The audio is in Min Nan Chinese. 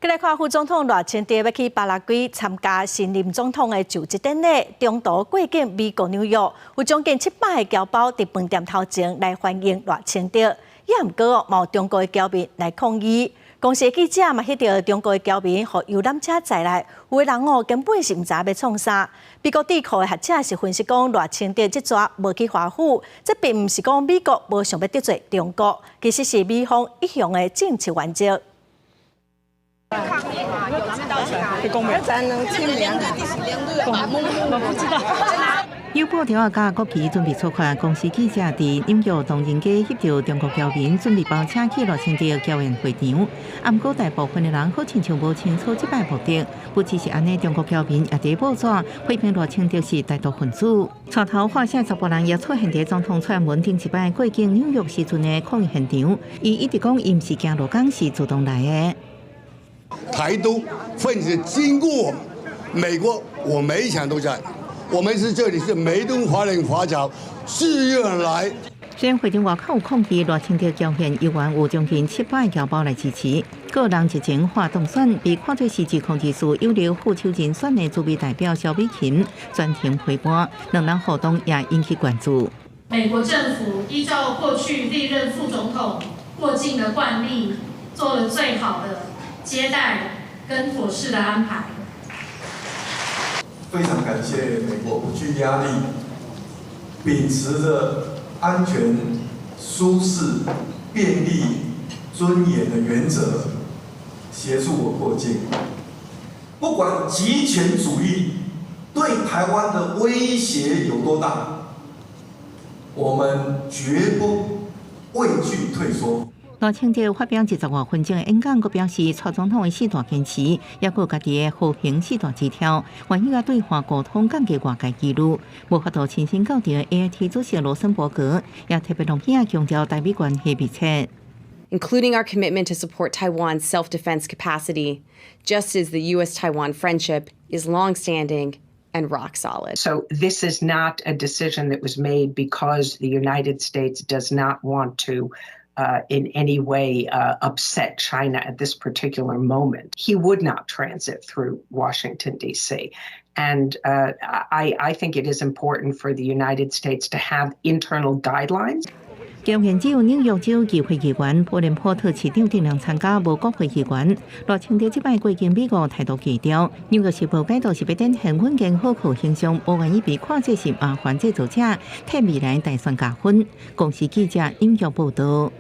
來看副總統賴清德欲去巴拉圭參加新任總統的就職典禮，中途過境美國紐約，有將近700个僑胞佇飯店頭前來歡迎賴清德，也毋過嘛有中國的僑民來抗議。公視記者嘛翕著中國的僑民予遊覽車載來，有的人哦根本是毋知欲創啥。美國智庫的學者是分析講，賴清德這逝無去華府，這並毋是講美國無想欲得罪中國，其實是美方一向的政策原則。抗議嘛，有知道去哪裡？咱能清涼。我不知道。有布條仔佮國旗準備出發，公視記者佇紐約唐人街翕著中國僑民準備包車去賴清德弔唁會場。啊，毋過大部分的人好親像無清楚這擺目的，不只是按呢，中國僑民也佇報紙批評賴清德是台獨分子。帶頭發聲查埔人也出現佇總統蔡英文頂一擺過境紐約時陣的抗議現場，伊一直講伊毋是驚落港，是主動來的。台獨分子經過美國，我每一場都在。我們是這裡是美東華人華僑自願來。雖然會場外口有抗議，賴清德弔唁猶原有將近700僑胞來支持。個人熱情化當選，被看做是智庫人士有力副手人選的駐美代表蕭美琴專程陪伴，兩人互動也引起關注。美國政府依照過去歷任副總統過境的慣例，做了最好的接待跟妥適的安排。非常感謝美國不懼壓力，秉持著安全、舒適、便利、尊嚴的原則，協助我過境。不管極權主義對台灣的威脅有多大，我們絕不畏懼退縮。賴清德發表20外分鐘的演講，閣表示蔡總統的四大堅持，抑閣家己的和平四大支柱，願意共對話溝通，降低外界疑慮。無法度親身到場的 AIT 主席羅森伯格也特別攏遐強調台美關係密切。 Including our commitment to support Taiwan's self-defense capacity, just as the U.S.-Taiwan friendship is long-standing and rock solid. So this is not a decision that was made because the United States does not want to in any way upset China at this particular moment. He would not transit through Washington, D.C. And I think it is important for the United States to have internal guidelines. 弔唁只有紐約州議會議員波連波特市長等人參加，無國會議員。賴清德這擺過境美國態度低調，紐約時報解讀是欲展現穩健可靠形象，無願意被看作是麻煩製造者，替未來大選加分。公視記者紐約報道。